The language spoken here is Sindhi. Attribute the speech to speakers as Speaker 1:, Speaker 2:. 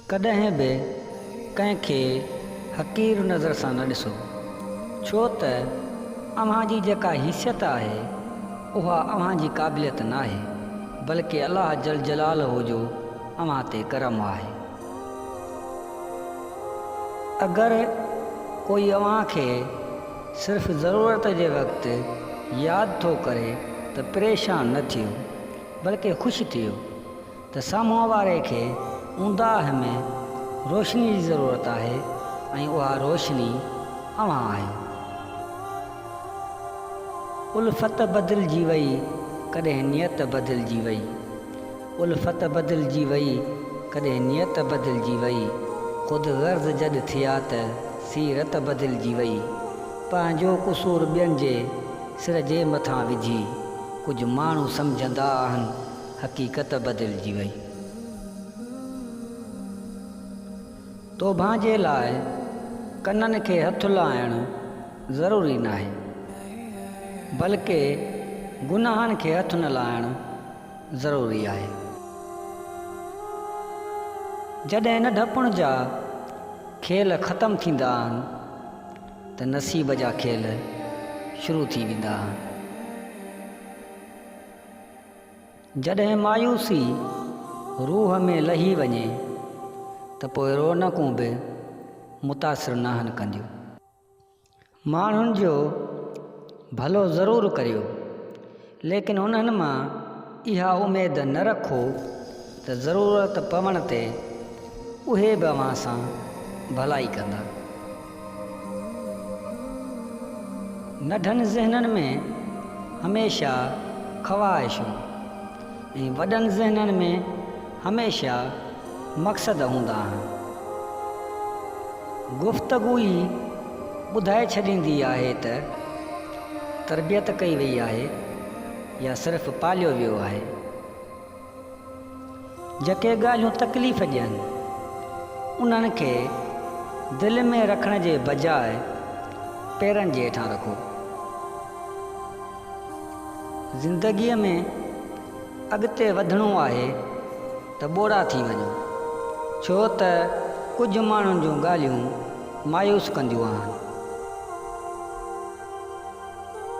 Speaker 1: ڪڏهن به ڪنهن کي حقير نظر سان نه ڏسو، ڇو ته اوهان جي جيڪا حيثيت آهي، اها اوهان جي قابليت ناهي، بلڪه الله جل جلاله جو اوهان تي ڪرم آهي. اگر ڪوئي اوهان کي صرف ضرورت جي وقت ياد ٿو ڪري ته پريشان نه ٿيو، بلڪه خوش ٿيو ته سامهون واري کي اونداهه ۾ روشني جي ضرورت آهي ۽ اها روشني اوهان آهيو. الفت بدلجي وئي ڪڏهن نيت بدلجي وئي. الفت بدلجي وئي ڪڏهن نيت بدلجي وئي. خود غرض جڏ ٿيا ته سيرت بدلجي وئي. پنهنجو قصور ٻين جي سر جي مٿان وجهي ڪجهه ماڻهو سمجهندا آهن حقيقت بدلجي وئي. توبهان جي لاء ڪنن کي هٿ لائڻ ضروري ناهي، بلڪه گناهن کي هٿ نه لائڻ ضروري آهي. جڏهن ننڍپڻ جا کيل ختم ٿيندا آهن ته نصيب جا کيل شروع ٿي ويندا آهن. جڏهن مايوسي روح ۾ لهي وڃي ته پوء رونقون به متاثر ناهن ڪنديون. ماڻهن جو ڀلو ضرور ڪريو، ليڪن انهن مان اها اميد نه رکو ته ضرورت پوڻ تي اهي به اوهان سان ڀلائي ڪندا. ننڍن ذهنن ۾ هميشه خواهشون ۽ وڏن ذهنن ۾ هميشه مقصد هوندا آهن. گفتگو ئي ٻڌائي ڇڏيندي آهي ته تربيت ڪئي وئي آهي يا صرف پاليو ويو آهي. جيڪي ڳالهيون تڪليف ڏين، انهن کي دل ۾ رکڻ جي بجاء پيرن جي هيٺان رکو. زندگيء ۾ اڳتي وڌڻو آهي ته ٻوڙا ٿي وڃو، ڇو ته ڪجهه ماڻهن جون ڳالهيون مايوس ڪنديون آهن.